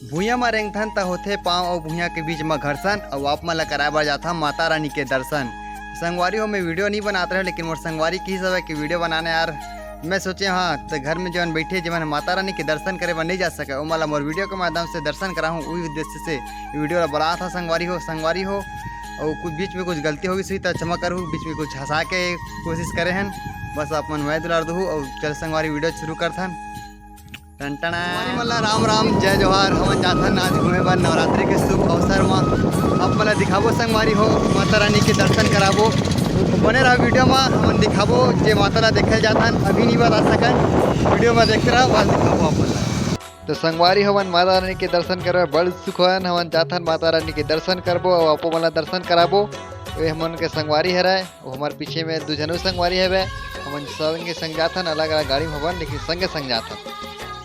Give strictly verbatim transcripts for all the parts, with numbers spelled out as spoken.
भुइयां म रेंगथन त होथे पांव अउ भुइयां के बीच म घर्षण, अउ आप मन ला कराए बर जाथन माता रानी के दर्शन। संगवारी हो, मैं वीडियो नहीं बनात रहे, लेकिन मोर संगवारी की सब है कि वीडियो बनाने यार, मैं सोचे हाँ, तो घर में जवन बैठे, जेमन माता रानी के दर्शन करे बर नहीं जा सके, ओमन ला मोर वीडियो के माध्यम से दर्शन कराहूँ, उही उद्देश्य से वीडियो ला बनात हा संगवारी हो। संगवारी हो, अउ कुछ बीच में कुछ गलती होगी सुई त क्षमा करहू, बीच में कुछ हंसा के कोशिश करे हन, बस आप मन मया दुलार दहू। अउ चल संगवारी, वीडियो शुरू करथन। टन टन। संगवारी मन ला राम राम, जय जोहार। हमन जाथन आज घूमे बर नवरात्रि के शुभ अवसर म। आप मन ला दिखाबो संगवारी हो, माता रानी के दर्शन कराबो। बने रहा वीडियो म, हमन दिखाबो जे माता ला देखे जाथन, अभी नहीं बता सकन। वीडियो म देखते रहो, बस दिखाबो आप मन ला। तो संगवारी हो, हमन माता रानी के दर्शन करे बड़ उत्सुक हन। हमन जाथन माता रानी के दर्शन करबो अउ आपो मन ला दर्शन कराबो। ये हमन के संगवारी हरय। वो हमर पीछे में दू झन अउ संगवारी हवे। हमन संगे संग जाथन, अलग-अलग गाड़ी में हवन, लेकिन संगे संग जाथन।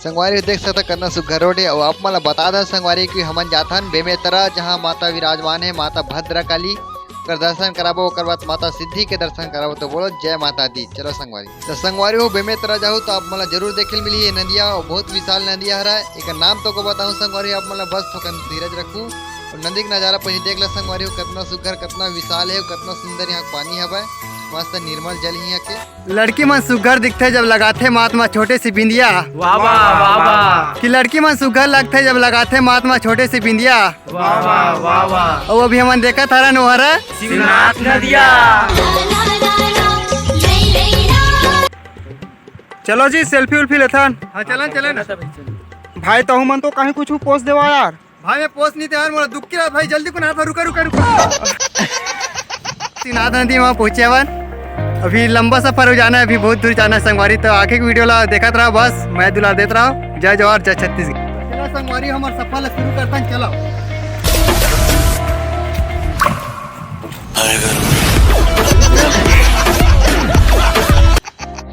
संगवारी हो देख सकथव कतना सुग्घर रोड हे, अउ आप मन ला बता दन संगवारी कि हमन जाथन बेमेतरा, जहाँ माता विराजमान हे, माता भद्रकाली, ओकर दर्शन कराबो, ओकर बाद माता सिद्धि के दर्शन कराबो। तो बोलो जय माता दी। चलो संगवारी, तो संगवारी हो बेमेतरा जाहू तो आप मन ला जरूर देखे ल मिलही ये नदिया, अउ बहुत विशाल नदिया हरय। एकर नाम तो को बताहूँ संगवारी हो, आप मन ला बस थोकन धीरज रखू। अउ नदी के नजारा पहले देख ला संगवारी हो, कतना सुग्घर, कतना विशाल हे, कतना सुंदर यहाँ के पानी हवय, मस्त निर्मल जल हे यहाँ के। लड़की मन सुग्घर दिखथे जब लगाथे माथ म छोटे से बिंदिया। वाह, वाह, वाह, वाह। कि लड़की मन सुग्घर लगथे जब लगाथे माथ म छोटे से बिंदिया। वाह, वाह, वाह, वाह। अउ अभी हमन देखत हरन, ओ हरा शिवनाथ नदिया। चलो जी, सेल्फी उल्फी लेथन। हाँ, चलन, चलन। भाई, तहू मन तो कहीं कुछ पोस्ट देवा यार। भाई, मैं पोस्ट नहीं दे यार, मोला दुख की रहा भाई, जल्दी को ना, रुका, रुका, रुका। शिवनाथ नदी वहाँ पहुँचे हवन। अभी लंबा सफर हो जाना है, अभी बहुत दूर जाना है संगवारी, तो आगे की वीडियो ला देखत रहा, बस मया दुलार देत रहा। जय जोहार, जय छत्तीसगढ़। चलो संगवारी, हमर सफर ला शुरू करथन, चलो।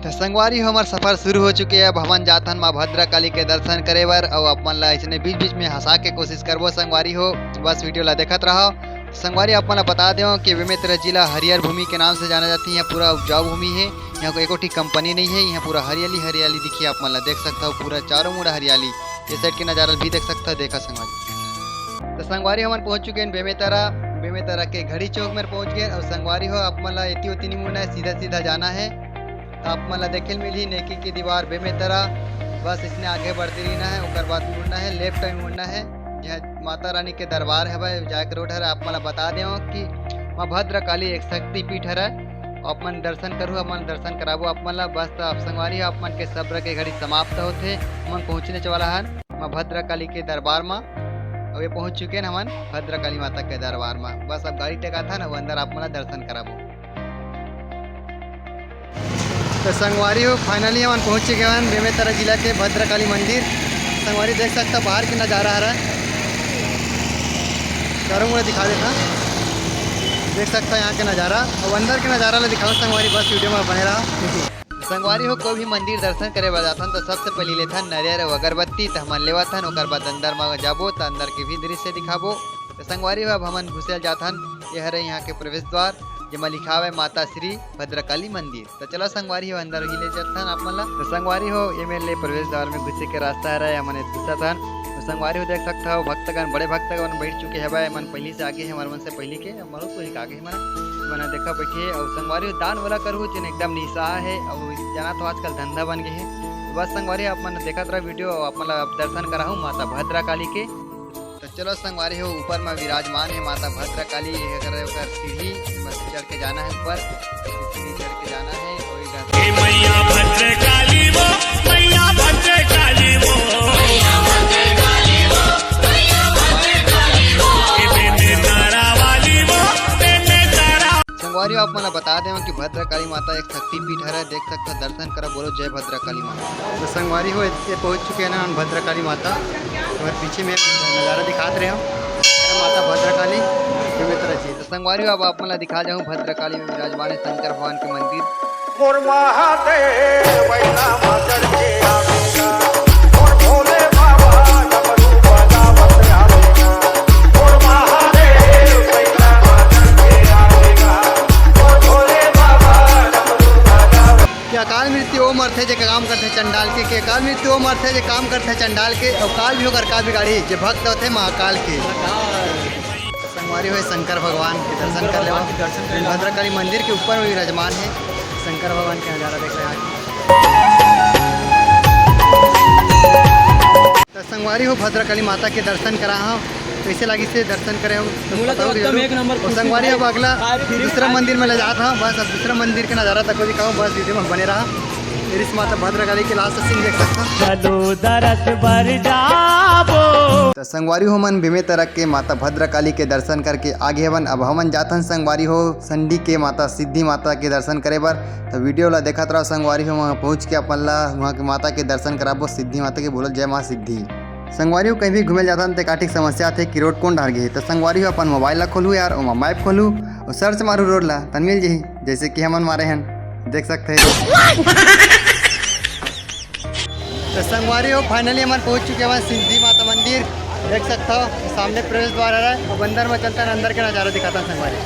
तो संगवारी हो, हमर सफर शुरू हो चुके हे। अब हमन जाथन माँ भद्रकाली के दर्शन करे बर, अउ आप मन ला इसने बीच बीच में हंसा के कोशिश करबो संगवारी हो, बस वीडियो ला देखत रहो। संगवारी, आप मन ला बता देव कि बेमेतरा जिला हरियर भूमि के नाम से जाना जाथे। यहाँ पूरा उपजाऊ भूमि हे, यहाँ को एको ठी कंपनी नहीं हे, यहाँ पूरा हरियाली हरियाली दिखी। आप मन ला देख सकत हो, पूरा चारों मुड़ा हरियाली। ये साइड के नजारा भी देख सकत हो, देखा संगवारी। तो संगवारी, हमन पहुंच चुके हैं बेमेतरा। बेमेतरा के घड़ी चौक में पहुंच गए। और संगवारी हो, आप मन ला एती ओती नहीं मुड़ना है, सीधा सीधा जाना है। तो आप मन ला देखे ल मिलही नेकी के दीवार बेमेतरा। बस इसने आगे बढ़ते रहना है, ओकर बाद मुड़ना है, लेफ्ट में मुड़ना है। यहाँ माता रानी के दरबार हवय, जाए के रोड हरे। आप मन ला बता देव कि माँ भद्रकाली एक शक्तिपीठ हरे। आप मन दर्शन करू, आप मन दर्शन कराबो आप मन ला। बस तो आप संगवारी हो, आप मन के सब्र के घड़ी समाप्त होथे। हमन पहुँचने वाला हन माँ भद्रकाली के दरबार मा। अब ये पहुँच चुके हैं हमन भद्रकाली माता के दरबार मा। बस अब गाड़ी टेकाथन, अब अंदर आप मन ला दर्शन कराबो। तो संगवारी हो, finally हमन पहुंच चुके हन बेमेतरा जिला के भद्रकाली मंदिर। संगवारी देख सकता बाहर के नजारा हरा, चारों मुड़ा दिखा देता। देख सकता यहाँ के नजारा, अब अंदर के नजारा ला दिखाओ संगवारी, बस वीडियो में बने रहा। संगवारी हो, कोई भी मंदिर दर्शन करे बर जाथन तो सबसे पहले लेथन नरियर अउ अगरबत्ती, तो हमन लेवत हन, ओकर बाद अंदर में जाबो तो अंदर के भी दृश्य दिखाबो। तो संगवारी हो, अब हमन घुसे जाथन, ये हरे यहाँ के प्रवेश द्वार, जेमा लिखा हवय माता श्री भद्रकाली मंदिर। तो चलो संगवारी हो, अंदर ही ले चलथन आप मन ला। तो संगवारी हो, ये मेर ले प्रवेश द्वार में घुसे के रास्ता हरे, हमन ये घुसत हन। तो संगवारी हो, देख सकत हो भक्तगण, बड़े भक्तगण बैठ चुके हवय, मन पहली से आगे हे, हमर मन से पहली के, हमरो तो एक आगे हे मन, मन देखा बैठे हे। और संगवारी हो, दान वाला करहु जेन एकदम निसाह हे, और जाना तो आजकल धंधा बन गए हे। तो बस संगवारी, आप मन देखत रहा वीडियो, आप मन ला अब दर्शन कराहूँ माता भद्रकाली के। तो चलो संगवारी हो, ऊपर में विराजमान है माता भद्रकाली, ये करे ओकर सीढ़ी, बस चढ़ के जाना है ऊपर, सीढ़ी चढ़ के जाना है और इधर हे मैया भद्रकाली वो, मैया भद्रकाली वो, मैया भद्रकाली वो, मैया भद्रकाली वो, हे बेमेतरा वाली वो, बेमेतरा। संगवारी हो, आप मन ला बता देव कि भद्रकाली माता एक शक्तिपीठ हरे, देख सकता दर्शन करा, बोलो जय भद्रकाली माता। तो संगवारी हो, ये पहुँच चुके हैं ना हम भद्रकाली माता। और पीछे में नजारा दिखात रहे हम, माता भद्रकाली बेमेतरा जी। तो संगवारी हो, अब आप मन ला दिखा जाऊँ भद्रकाली में विराजमान है शंकर भगवान के मंदिर। मोर महादेव बैला मादर के आवेगा, मोर भोले बाबा डमरू बजावत आवेगा, मोर महादेव बैला मादर के आवेगा, मोर भोले बाबा डमरू बजावत। कि अकाल मृत्यु ओ मरथे जेकर काम करथे चंडाल के, के काल में तो मरथे जे काम करथे चंडाल के, अउ काल भी ओकर का बिगाड़ी जे भक्त होथे महाकाल के। संगवारी हो, शंकर भगवान के दर्शन कर लेवा। भद्रकाली मंदिर के ऊपर में विराजमान है शंकर भगवान के नजारा देख रहे हैं। तो संगवारी हो, भद्रकाली माता के दर्शन करा हव, कैसे लागिस हे दर्शन करे हव तो मोला तो बताओ एकदम जरूर। एक नंबर और खुशी संगवारी, भाई। अब अगला आज फिर दूसरा आज मंदिर में ले जात हव, बस अब दूसरा मंदिर के नजारा तक दिखाओ, बस वीडियो में बने रहा। फिर इस माता भद्रकाली के लास्ट सीन देख सकता। चलो दरस बर जाबो। तो संगवारी हो, मन बेमेतरा के माता भद्रकाली के दर्शन करके आगे हवन। अब हमन जाथन संगवारी हो संडी के माता सिद्धि माता के दर्शन करे बर। तो वीडियो ला देखत रहो संगवारी हो, वहाँ पहुँच के अपन ला वहाँ के माता के दर्शन कराबो, सिद्धि माता के। बोलल जय माँ सिद्धि। संगवारी हो, कहीं भी घूमे जाथन ते काठिक समस्या आथे कि रोड कौन डार गे हे। तो संगवारी हो, अपन मोबाइल ला खोलू यार, ओमा मैप खोलू और सर्च मारू रोड ला, तन मिल जही, जैसे कि हमन मारे हन, देख सकते हैं। तो संगवारी हो, फाइनली हमन पहुंच चुके हवन सिद्धि माता मंदिर। देख सकता हो सामने प्रवेश द्वार है, अब अंदर में चलता है, अंदर के नजारा दिखाता है संगवारी।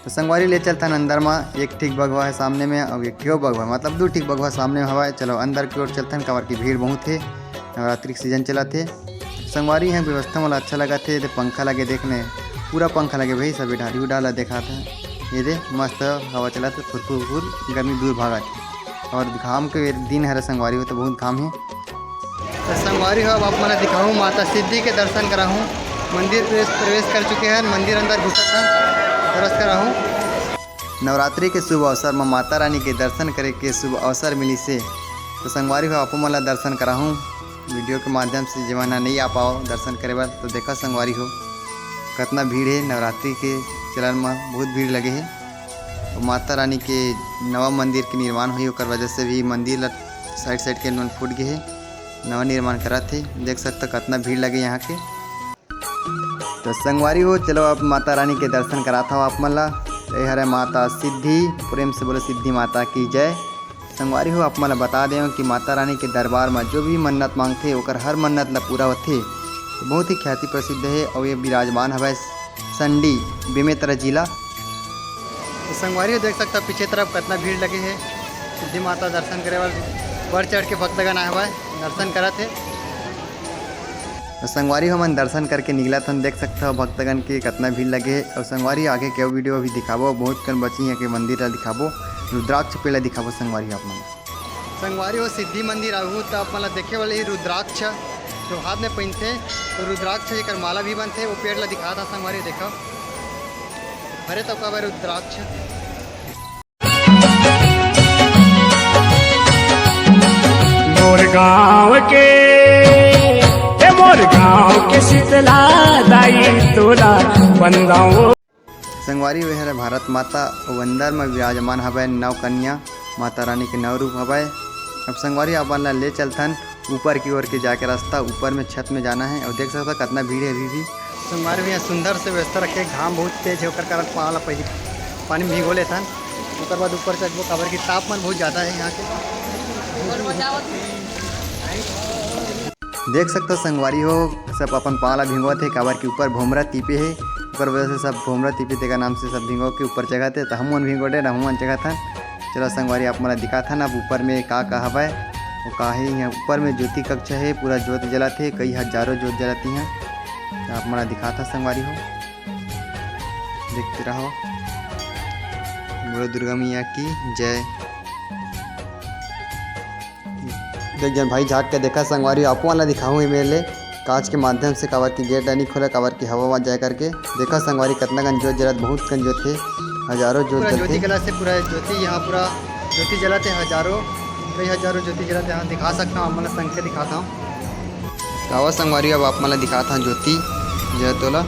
तो संगवारी ले चलथन अंदर में, एक ठीक बघवा है सामने में और एक ठियो बघवा, मतलब दू ठीक बघवा सामने में हवा है। चलो अंदर की ओर चलथन, काबर की भीड़ बहुत है, नवरात्रि के सीजन चलत है। संगवारी है व्यवस्था मोला अच्छा लगत है, एदे पंखा लगे देखने, पूरा पंखा लगे भाई, सब डाढ़ी उडाला देखात है। ये दे मस्त हवा चलत है, फुरफुर फुर गर्मी दूर भागत है। और घाम के दिन हरे संगवारी हो तो बहुत घाम है। तो संगवारी हो, अब आप मन ला दिखाहूँ, माता सिद्धि के दर्शन कराहूँ। मंदिर प्रवेश, प्रवेश कर चुके हैं, मंदिर अंदर घुसत हैं, दर्शन कराहूँ। नवरात्रि के शुभ अवसर में माता रानी के दर्शन करे के शुभ अवसर मिली से, तो संगवारी हो, आपो मन ला दर्शन कराहूँ वीडियो के माध्यम से। जेमन ह नहीं आ पाओ दर्शन करे बर, तो देखा संगवारी हो, कतना भीड़ है नवरात्रि के चलन में, बहुत भीड़ लगे है। तो माता रानी के नवा मंदिर के निर्माण हुई, ओकर वजह से भी मंदिर ला साइड साइड के मन फूट गए है, नवा निर्माण करत हे। देख सकता कतना भीड़ लगे यहाँ के। तो संगवारी हो, चलो आप माता रानी के दर्शन करात हव आप मन ला। तो ये हरे माता सिद्धि, प्रेम से बोलो सिद्धि माता की जय। संगवारी हो, आप मन ला बता देव कि माता रानी के दरबार में जो भी मन्नत मांगथे, ओकर हर मन्नत ला पूरा होथे। तो बहुत ही ख्याति प्रसिद्ध है और ये विराजमान हवय संडी, बेमेतरा जिला। तो संगवारी हो, देख सकता पीछे तरफ कितना भीड़ लगे है सिद्धि माता दर्शन करे बर, बढ़ चढ़ के भक्तगण आए हवय, दर्शन करत है। तो संगवारी हो, हमन दर्शन करके निकलत हन, देख सकत हव भक्तगण के कतना भीड़ लगे हे। और संगवारी, आगे के वीडियो अभी दिखाबो, बहुत कन बची है के मंदिर ला दिखाबो, रुद्राक्ष पेड़ ला दिखाबो संगवारी आप मन। संगवारी हो, सिद्धि मंदिर आहू त आप मन ला देखे वाले ही रुद्राक्ष जो हाथ में पहिनथे, तो रुद्राक्ष जेकर माला भी बनथे, वो पेड़ ला दिखात हन संगवारी, देखो हरे तो काबर रुद्राक्ष। मोर गांव के, ए मोर गांव के शीतला दाई तोला बंदाओ। संगवारी, वे हरे भारत माता अउ अंदर में विराजमान हवय नव कन्या, माता रानी के नव रूप हवय। अब संगवारी, अपन ला ले चलथन ऊपर की ओर के जाके रास्ता, ऊपर में छत में जाना है। और देख सकता कतना भीड़ है अभी भी। संगवारी, यहाँ सुंदर से व्यवस्था रखे, घाम बहुत तेज है, ओकर कारण पाँव ला पहले पानी में भिगो लेथन, ओकर बाद ऊपर चढ़बो, काबर कि तापमान बहुत ज़्यादा है यहाँ के। देख सकता संगवारी हो, सब अपन पाँव ला भिंगोत हे, काबर कि ऊपर भोमरा तीपे हे, ओकर वजह से सब भोमरा तीपे तेकर नाम से सब भिंगो के ऊपर चघत हे। तो हमन भिंगोटे ना, हमन चघत हन। चलो संगवारी, आप मन ला दिखात हन अब ऊपर में का का हवय, वो का हे। यहाँ ऊपर में ज्योति कक्ष हे, पूरा ज्योत जलत हे, कई हजारों ज्योत जलत हे यहाँ। तो आप मन ला दिखात हन संगवारी हो, देखते रहो। बोलो दुर्गा मैया की जय। देख जन भाई झांक के देखा संगवारी, आपो वाला दिखाहूँ एमे ले कांच के माध्यम से, काबर की गेट ला नहीं खोला, काबर की हवा में जाए करके। देखा संगवारी, कितना कन जोत जलत, बहुत कन जोत हे, हजारों जोत पूरा जलत ज्योति हे। कला से पूरा ज्योति, यहाँ पूरा ज्योति जलत हे, हजारों, कई हजारों ज्योति जलत हे। यहाँ दिखा सकता हूँ, आप मन ला संग के दिखाता हूँ। तो आवा संगवारी, अब आप मन ला दिखात हन ज्योति जलत वाला,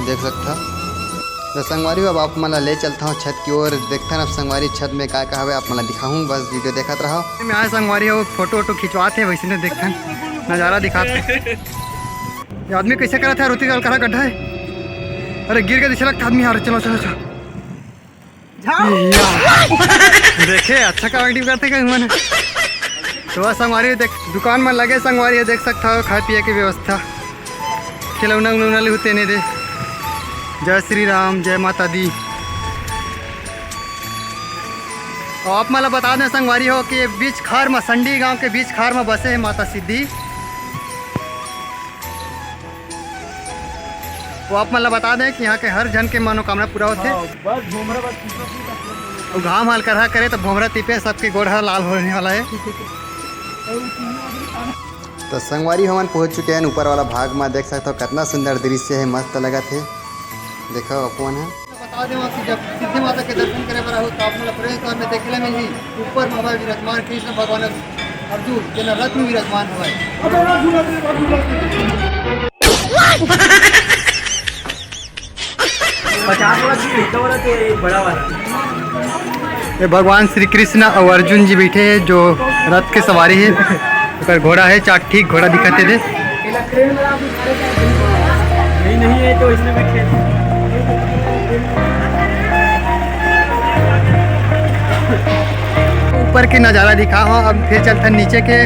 देख सकता। तो संगवारी, अब आप मन ला ले चलता हूँ छत की ओर, देखथन अब संगवारी छत में का का हवे, आप मन ला दिखाहूँ, बस वीडियो देखत रहो। मैं आए संगवारी हो, फोटो वोटो खिंचवात हे, वैसे ने देखथन नजारा दिखात हे। ये आदमी कैसे करत हे, रोती काल करा गड्ढा है, अरे गिर के दिखे लगता आदमी, यार चलो चलो चलो। या। देखे, अच्छा कमेंट करथे कहीं मन। तो बस संगवारी देख, दुकान में लगे संगवारी, देख सकता हो खाए पिए की व्यवस्था, खिलौना उलौना ले होते नहीं दे। जय श्री राम, जय माता दी। तो आप मन ला बता दें संगवारी हो कि ये बीच खार में, संडी गांव के बीच खार में बसे हे माता सिद्धि। तो आप मन ला बता दें कि यहाँ के हर झन के मनोकामना पूरा होथे। हाँ, बस भोमरा बस पीछे की तकलीफ नहीं। तो घाम हल्का रहा करे तो भोमरा तिपे सबके गोड़ ह लाल होने वाला है। तो संगवारी हमन पहुँच चुके हैं ऊपर वाला भाग में, देख सकते हो कितना सुंदर दृश्य है, मस्त लगत है। देखो अपन है। बता दें कि जब सिद्धि माता के दर्शन करे बर आहो तो आप मन ला प्रवेश द्वार में देखे ला मिलही, ऊपर में हवय विराजमान कृष्ण भगवान अर्जुन, जेन रथ में विराजमान हवय। पचास वाला जी, इतना वाला के बड़ा वाला। ये भगवान श्री कृष्ण और अर्जुन जी बैठे हैं, जो रथ के सवारी है। ओकर घोड़ा है, चार ठीक घोड़ा दिखत हे दे। नहीं, नहीं, ये तो इसमें बैठे। ऊपर के नज़ारा दिखा हो, अब फिर चलथन नीचे के,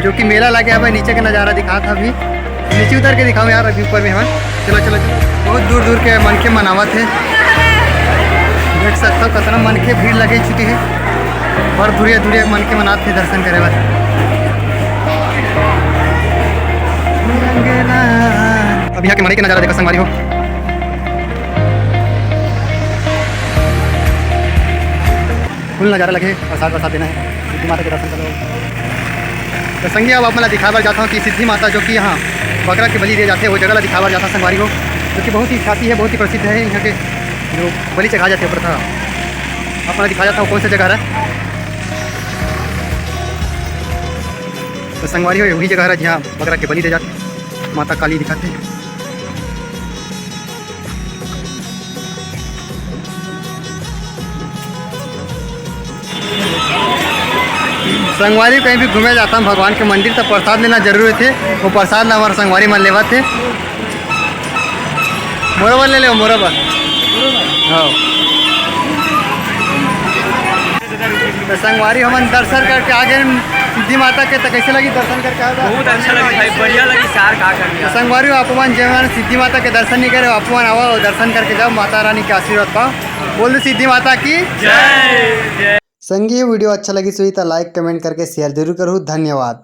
जो कि मेला लगे हवय, नीचे के नज़ारा दिखात हन अभी। नीचे उतर के दिखाओ यार, अभी ऊपर में हवय। चलो, चलो, चलो। बहुत दूर दूर के मनखे मन आवत हे, देख सकते हो कितना मनखे भीड़ लगे चुकी है, बड़ दूरिया दूरिया मनखे मन आत हे दर्शन करे बर। अब यहाँ के मड़ई के नज़ारा देखा संगवारी हो। फुल नज़ारा लगे, प्रसाद वरसाद देना है, सिद्धि माता के दर्शन करो। तो संगी, अब आप मन ला दिखाए बर जाता हूँ कि सिद्धि माता जो कि यहाँ बकरा के बलि दिए जाते हैं, वो जगह ला दिखाए बर जाता हूँ संगवारी हो, जो कि बहुत ही ख्याति है, बहुत ही प्रसिद्ध है यहाँ के, जो बलि चढ़ाए जाते हैं प्रथा। आप मन ला दिखाए जाता हूँ कौन सा जगह है। तो संगवारी हो, वही जगह है जहाँ बकरा के बलि दिए जाते हैं, माता काली दिखाते हैं। संगवारी, कहीं भी घूमे जाता हम भगवान के मंदिर, तो प्रसाद लेना जरूरी थे। वो प्रसाद ला हमारे संगवारी मन लेवत थे। मोरा बर ले ले, मोरा बर। हाँ। तो संगवारी, हमन दर्शन करके आ गए सिद्धि माता के। तो कैसे लगी दर्शन करके आए? बहुत अच्छा लगी भाई, बढ़िया लगी। सार का कर तो संगवारी, आप मन जेमन सिद्धि माता के दर्शन नहीं करे, आप मन आवा और दर्शन करके जाओ, माता रानी के आशीर्वाद पाओ। बोल दे सिद्धि माता की जय। संगी, वीडियो अच्छा लगी सुई तो लाइक, कमेंट करके शेयर जरूर करूँ। धन्यवाद।